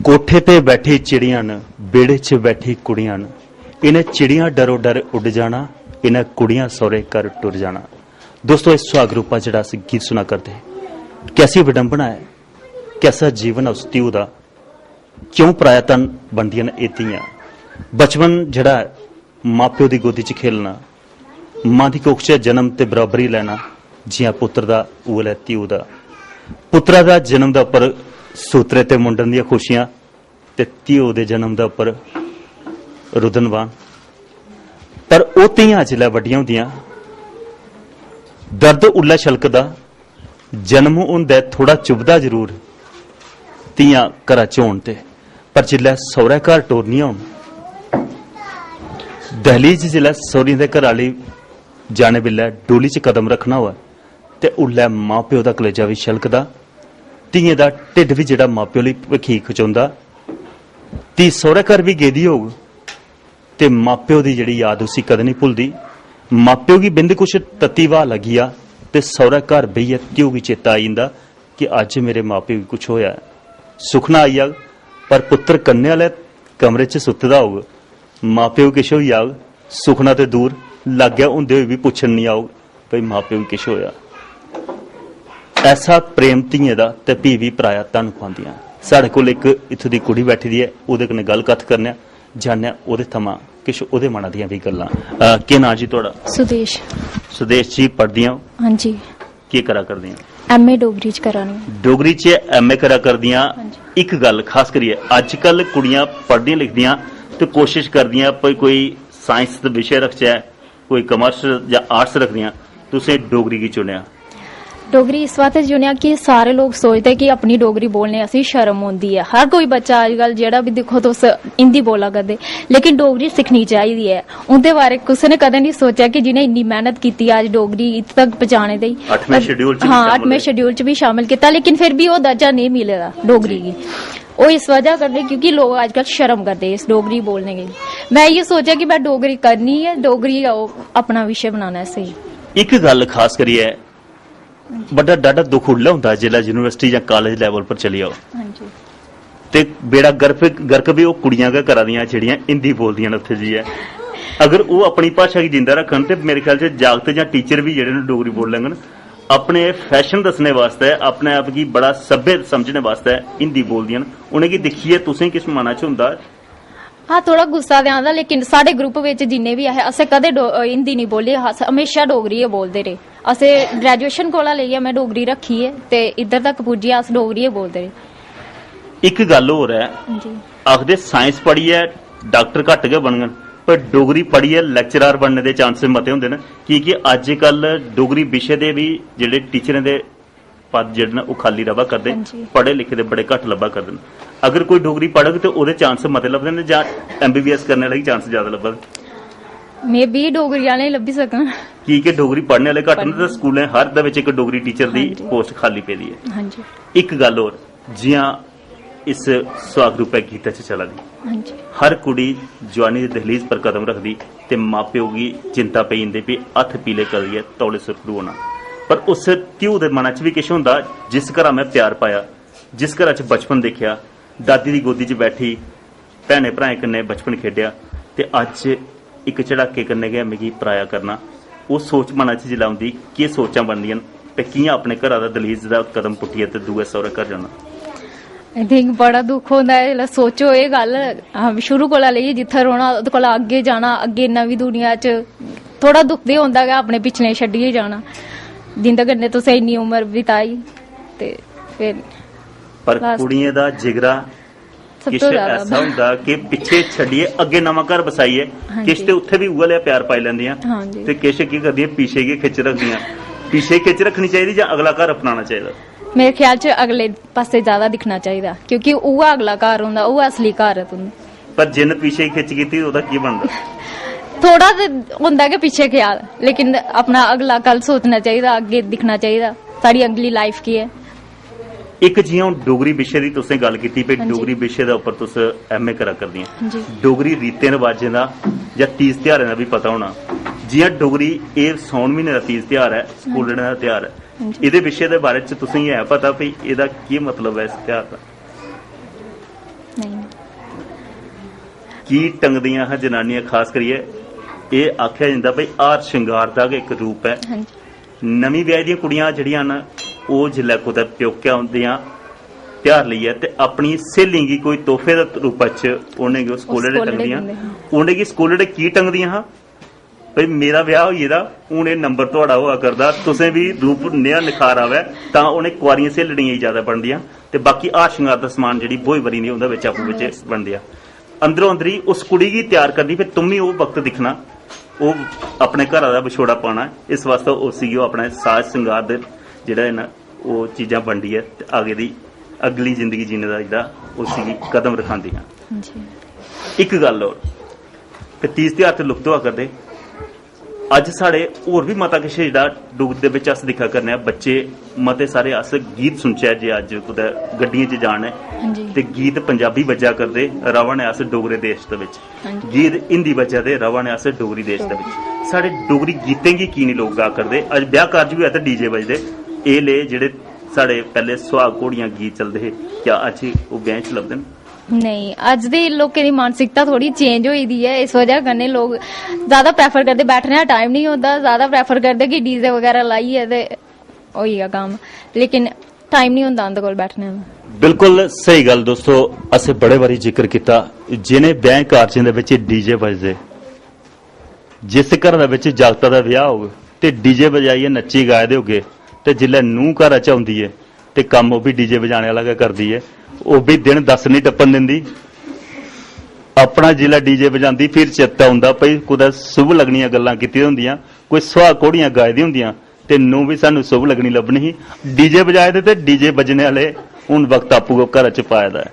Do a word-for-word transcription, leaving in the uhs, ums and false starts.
कोठे पे बैठी चिड़ियां न, बेड़े च बैठी कुड़ियां न। इ'नें चिड़ियां डरो डर उड्ड जाना, इ'नें कुड़ियां सौरे घर टुर जाना। दोस्तो, इस सुहाग रूपा जेह्ड़ा अस गीत सुना करदे हे, कैसी विडंबना ऐ, कैसा जीवन ऐ उस धियू दा, क्यों पराया धन बनदियां न एह् धियां? बचपन जेह्ड़ा ऐ, मां प्यो दी गोदी च खेलना, मां दी कोख च जन्म ते बराबरी लैना, जि'यां पुत्तर दा उ'ऐ लै धियू दा। पुत्तरा दा जन्म दा उप्पर सूत्रे ते मुंडन दियां खुशियां ते धियू दे जन्म दा उप्पर रुदन बान। पर ओह् धियां जिसलै बड्डियां होंदियां, दर्द उल्लै छलकदा, जन्म होंदे थोड़ा चुभदा जरूर, धियां घरा च होन ते, पर जिसलै सौह्रै घर टोरनियां होन, दहलीज जिसलै सौह्रियें दे घर आह्ली जाने बेल्लै डोली च कदम रक्खना होऐ, ते उल्लै मां प्यो दा कलेजा बी छलकदा, धियें दा ढिड्ड बी जेह्ड़ा मां प्यो लेई भखी खचोंदा। धी सौह्रै घर बी गेदी होग, ते मां प्यो दी जेह्ड़ी याद उसी कदें निं भुलदी। मां प्यो गी बिंद कुछ तत्ती ब्हाऽ लग्गी जा, ते सौह्रै घर बेहियै धियो गी चेता आई जंदा कि अज्ज मेरे मां प्यो गी कुछ होआ ऐ। सुखना आई जाग, पर पुत्तर कन्नै आह्ले कमरे च सुत्ते दा होग। मां प्यो गी किश होई जाग, सुखना ते दूर, लाग्गै होंदे होई बी पुच्छन निं औग भई मां प्यो गी किश होआ। ऐसा प्रेम धियें दा, ते फ्ही बी पराया धन खुआंदियां। साढ़े कोल इक इत्थूं दी कुड़ी बैठी दी ऐ, ओह्दे कन्नै गल्ल कत्थ करने आं, जानने आं ओह्दे थमां किश ओह्दे मना दियां बी गल्लां। अ, केह् नांऽ जी थुआढ़ा? सुदेश। सुदेश जी, पढ़दियां ओ? हां जी। केह् करा करदियां? एमए डोगरी च करा नी। डोगरी च एमए करा करदियां। हां जी। इक गल्ल खास करियै, अज्जकल कुड़ियां पढ़दियां लिखदियां ते कोशिश करदियां भई कोई साइंस दा विशे रखचै, कोई कमर्स जां आर्ट्स रखदियां, तुसें डोगरी गी चुनेआ? डोगरी इस बास्तै चुनेआ कि सारे लोक सोचदे कि अपनी डोगरी बोलने असेंगी शर्म औंदी ऐ। हर कोई बच्चा अजकल जेह्ड़ा बी दिक्खो तुस हिंदी बोला करदे, लेकिन डोगरी सिक्खनी चाहिदी ऐ। उं'दे बारे कुसै ने कदें निं सोचेआ कि जि'नें इन्नी मेह्नत कीती अज्ज डोगरी इत्थै तक पजाने ताईं। अठमें शेड्यूल च बी हां, शामिल अठमें होए। शेड्यूल च बी शामिल कीता, लेकिन फिर बी ओह् दर्जा नेईं मिले दा डोगरी गी। ओह् इस वजह कन्नै क्योंकि लोक अजकल शर्म करदे इस डोगरी बोलने गी। में इ'यै सोचेआ कि में डोगरी करनी ऐ, डोगरी गै ओह् अपना विशे बनाना ऐ स्हेई। इक गल्ल खास करियै बड़ा डाढा दुख उल्लै होंदा जिसलै यूनिवर्सिटी जां कालेज लेवल पर चली जाओ। हां जी। ते बेड़ा गर्क, गर्क बी ओह् कुड़ियां गै करा दियां जेह्ड़ियां हिंदी बोलदियां न उत्थै जाइयै। अगर ओह् अपनी भाशा गी जिंदा रक्खन ते मेरे ख्याल च जागत जां टीचर बी जेह्ड़े न डोगरी बोलन लगन, अपने फैशन दस्सने बास्तै, अपने आप गी बड़ा सभ्य समझने बास्तै हिंदी बोलदियां न। उ'नेंगी दिक्खियै तुसें किस मना च होंदा? हां, थोह्ड़ा गुस्सा ते आंदा, लेकिन साढ़े ग्रुप बिच जिन्ने बी ऐ हे, असें कदें डो-, हिंदी निं बोली, अस म्हेशा डोगरी गै बोलदे रेह्। असें ग्रेजुएशन कोला लेइयै में डोगरी रक्खी ऐ ते इद्धर तक पुज्जी अस डोगरी गै बोलदे रेह्। इक गल्ल होर ऐ, जी। आखदे साइंस पढ़ियै डाक्टर घट्ट गै बनङन, पर डोगरी पढ़ियै लैक्चरार बनने दे चांसेस मते होंदे न, की के अज्जकल डोगरी विशे दे बी जेह्ड़े टीचरें दे पद जेह्ड़े न ओह् खाल्ली र'वा करदे, हां जी। पढ़े लिखे दे बड़े घट्ट लब्भा करदे न। अगर कोई डोगरी पढ़ग ते ओह्दे चांस मते लभदे न जां एमबीबीएस करने आह्ले गी चांस ज्यादा लभदे? मे बी डोगरी आह्लें गी लब्भी सकन। की के डोगरी पढ़ने आह्ले घट्ट न ते पढ़ने। स्कूलें हर दे बिच इक डोगरी टीचर दी हां जी। पोस्ट खाल्ली पेदी ऐ। हां जी। इक गल्ल होर, जि'यां इस सुहाग रूपै गीतै च चला दी। हां जी। हर कुड़ी जुआनी दी दहलीज पर कदम रखदी ते मां प्यो गी चिंता पेई जंदी, फ्ही हत्थ पीले करियै तौले सुरखरू होना। पर उस ध्यू दे मना च बी किश होंदा, जिस घरा में प्यार पाया, जिस घरा च बचपन दिक्खेआ, दादी दी गोदी च बैठी, भैनें भ्राएं कन्नै बचपन खेढेआ ते अज्ज इक झड़ाके कन्नै गै मिगी पराया करना। ओह् सोच मना च जिसलै औंदी, केह् सोचां बनदियां न ते कि'यां अपने घरा दा दलीज दा कदम पुट्टियै ते दूए सौह्रे घर जाना? आई थिंक बड़ा दुख होंदा ऐ जिसलै सोचो एह् गल्ल। हां, शुरू कोला लेइयै जित्थै रौह्ना, ओह्दे कोला अग्गें जाना, अग्गें नमीं दुनिया च थोह्ड़ा दुख ते होंदा गै, अपने पिछले छड्डियै जाना, जिंदे कन्नै तुसें इन्नी उम्र बिताई। ते फिर पर बस। कुड़ियें दा जिगरा सब किश तो ज्यादा ऐसा होंदा कि पिच्छे छड्डियै अग्गें नमां घर बसाइयै हां किश जी। ते उत्थै बी उ'ऐ लेआ प्यार पाई लैंदियां हां जी। ते किश केह् करदियां, पीछे गै खिच्च रखदियां। पीछे खिच्च रक्खनी चाहिदी जां अगला घर अपनाना चाहिदा? मेरे ख्याल च अगले पासै ज्यादा दिक्खना चाहिदा, क्योंकि उ'ऐ अगला घर होंदा, उ'ऐ असली घर ऐ तुं'दा। पर जिन्न पीछे खिच्च कीती, ओह्दा केह् बनदा? थोह्ड़ा ते होंदा गै पिच्छे ख्याल, लेकिन अपना अगला कल सोचना चाहिदा, अग्गें दिक्खना चाहिदा, साढ़ी अगली लाइफ केह् ऐ। इक जि'यां हून डोगरी विशे दी तुसें गल्ल कीती, भाई हां जी। डोगरी विशे दे उप्पर तुस एमए करा करदियां। हां जी। डोगरी रीतें रवाजें दा जां तीज ध्यारें दा बी पता होना। जि'यां डोगरी, एह् सौन म्हीने दा तीज ध्यार ऐ, हां जी। स्कूलड़ें दा ध्यार ऐ। हां जी। एह्दे विशे दे बारे च तुसेंगी है पता भाई एह्दा केह् मतलब ऐ इस ध्यार दा? की टंगदियां हियां जनानियां? खास करियै एह् आखेआ जंदा भई हार श्रृंगार दा गै इक रूप ऐ। हां जी। नमीं ब्याही दियां कुड़ियां जेह्ड़ियां न, ओह् जिसलै कुतै प्योकै औंदियां ध्यार लेइयै, ते अपनी स्हेलियें गी कोई तोहफे दे रूपा च उ'नेंगी ओह् स्कोलड़े स्कोलड़े टंगदियां। दिंदे हे। उ'नेंगी स्कोलड़े की टंगदियां हां? भई मेरा ब्याह होई गेदा, हून एह् नंबर थुआढ़ा होआ करदा, तुसें बी रूप नेहा निखार आवै, तां उ'नें कुआरियें स्हेलड़ियें गी ज्यादा बनदियां। ते बाकी हार श्रृंगार दा समान जेह्ड़ी ब्होई बरी दी उं'दे बिच आपूं बिच बनदियां। अंदरो अंदरी उस कुड़ी गी त्यार करनी, फिर तुम बी ओह् वक्त दिक्खना, ओह् अपने घरा दा विछोड़ा पाना। इस वास्तै उसी ओह् अपने साज श्रृंगार दे जेह्ड़ा ऐ ना, ओह् चीजां बंडियै ते अगें दी अगली जिंदगी जीने दा जेह्ड़ा उसी कदम रखांदियां। जी। इक गल्ल होर, ते तीज त्यहार ते लुप्त होआ करदे। अज्ज साढ़े होर बी मता किश जेह्ड़ा डुग्गर दे बिच अस दिक्खा करने आं, बच्चे मते सारे अस गीत सुनचै जे अज्ज कुतै गड्डियें च जान ऐ, हां जी। ते गीत पंजाबी बज्जा करदे, रवा ने अस डोगरे देश दे बिच। हां जी। गीत हिंदी बज्जा दे, रवा ने अस डोगरी देश दे बिच। साढ़े डोगरी गीतें गी की निं लोक गा करदे? अज्ज ब्याह कारज बी होऐ ते डीजे बजदे। एह् ले जेह्ड़े साढ़े पैह्ले सुहाग घोड़ियां गीत चलदे हे, क्या अज्ज ओह् ब्याहें च लभदे न? नेईं, अज्ज दी लोकें दी मानसिकता थोड़ी चेंज होई दी ऐ, इस वजह कन्नै लोक ज्यादा प्रेफर करदे, बैठने दा टाइम निं होंदा, ज्यादा प्रेफर करदे कि डीजे बगैरा लाइयै ते होई गेआ कम्म, लेकिन टाइम निं होंदा उं'दे कोल बैठने दा। बिल्कुल स्हेई गल्ल दोस्तो, असें बड़े बारी जिक्र कीता, जिनें ब्याहें कारजें दे बिच डीजे बजदे, जिस घरा दे बिच जागता दा ब्याह होग ते डीजे बजाइयै नच्ची गाए दे होगे, ते जिसलै नूंह् घरा च औंदी ऐ ते कम्म ओह् बी डीजे बजाने आह्ला गै करदी ऐ, ओह् बी दिन दस निं टप्पन दिंदी। अपना जिसलै डीजे बजांदी, फिर चेता औंदा भई कुतै शुभ लगनियां गल्लां कीती दियां होंदियां, कोई सुहाग घोड़ियां गाए दियां होंदियां, ते नूंह् बी सानूं शुभ लगनी लब्भनी ही। डीजे बजाए दे ते डीजे बज्जने आह्ले हून वक्त आपूं गै घरा च पाए दा ऐ।